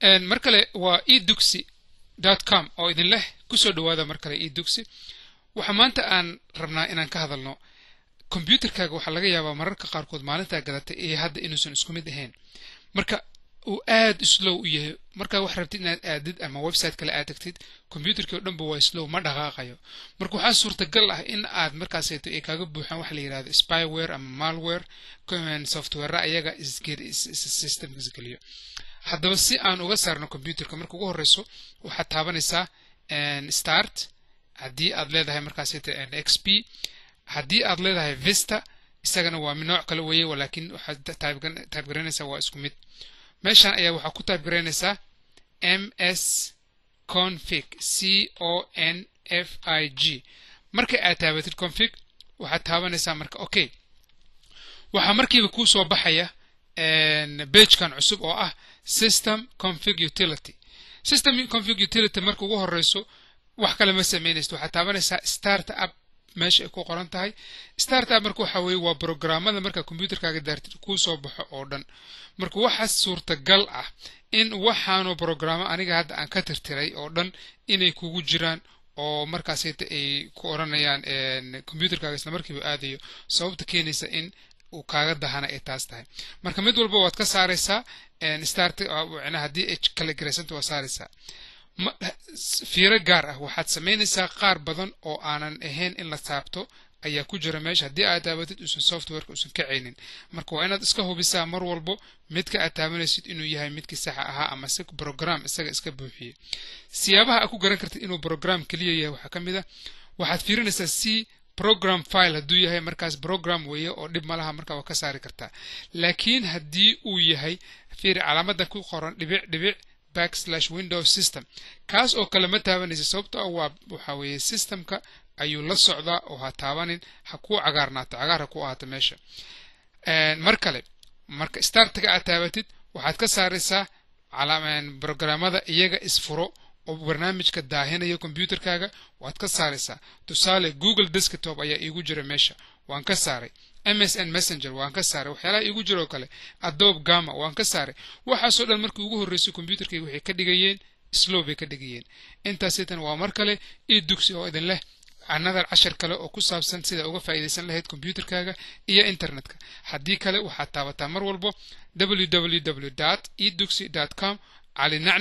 Mar kale waa edugsi.com oo idin leh kusoo dhawaada mar kale eDugsi. Waxaa maanta aan rabnaa inaan ka hadalno computerkaaga. Waxaa laga yaabaa mararka qaarkood maalintaa gadatay iyo hadda inuusan isku mid ahayn, marka uu aad slow u yahay. Markaa wax rabtid inaad aadid ama website kale aad tagtid, computerkii o dhanba waa slow, ma dhaqaaqayo. Marka waxaa suurtagal ah in aad markaasayto ay kaaga buuxaan waxa la yirahdo spyware ama malware software ayaga systemka isgeliyo. Haddaba si aan uga saarno computerka, marka ugu horeyso waxaad taabanaysaa Start haddii aad leedahay markaasayto XP. Haddii aad leedahay Vista, isagana waa nooc kale weeye, laakiin waxaad type garaynaysaa waa isku mid. Meeshan ayaa waxaa ku type garaynaysaa ms config, c o n f i g. Marka aad taabatid config, waxaad taabanaysaa marka okay. Waxaa markiiba kuu soo baxaya pagekan cusub oo ah System Config Utility. System Config Utility marka ugu horeyso wax kale ma samaynaysid, waxaad taabanaysaa Start Up meesha ay ku qoran tahay. Start Up marka waxa weeye waa programmada marka computerkaaga daartid kuu soo baxo oo dhan. Marka waxaa suurtagal ah in waxaanu programmo aniga hadda aan ka tirtiray oo dhan inay kugu jiraan, oo markaasayta ay ku odhanayaan computerkaaga isla markiiba aadayo. Sababta keenaysa in uu kaaga dahana ay taas tahay. Marka mid walba waad ka saaraysaa start, haddii ay kala garaysanta waa saaraysaa. Fiiro gaar ah waxaad samaynaysaa, qaar badan oo aanan ahayn in la taabto ayaa ku jira meesha. Haddii aad taabatid uusan softwareka uusan kacaynin. Marka waa inaad iska hubisaa mar walbo midka aad taabanaysid inuu yahay midkii saxa ahaa ama si program isaga iska buuxiyey. Siyaabaha aad ku garan kartid inuu program keliya yahay waxaa ka mid ah, waxaad fiirinaysaa C program file. Hadduu yahay markaas program weeye oo dhib malaha, marka waa ka saari kartaa. Laakiin haddii uu yahay, fiiri calaamada ku qoran dhibic dhibic backslash Windows system, kaas oo kale ma taabanaysa, sababto ah waa waxa weeye systemka ayuu la socdaa oo ha taabanin, ha kuu cagaarnaato, cagaar ha ku ahaato meesha. Mar kale marka Startiga aad taabatid, waxaad ka saaraysaa programmada iyaga isfuro oo barnaamijka daahinayo computerkaaga, waad ka saaraysaa. Tusaale, Google Desktop ayaa iigu jira meesha, waan ka saaray. MSN Messenger waan ka saaray. Waxyaalaha iigu jira oo kale, Adobe Gamma waan ka saaray. Waxaasoo dhan markii ugu horreysay computerkayga waxay ka dhigayeen slow bay ka dhigayeen. Intaasitan waa mar kale io Dugsi oo idin leh another cashar kale oo ku saabsan sida uga faa'iidaysan lahayd computerkaaga iyo internetka. Haddii kale waxaad taabataa mar walbo www edugsi com. Cali Nacna.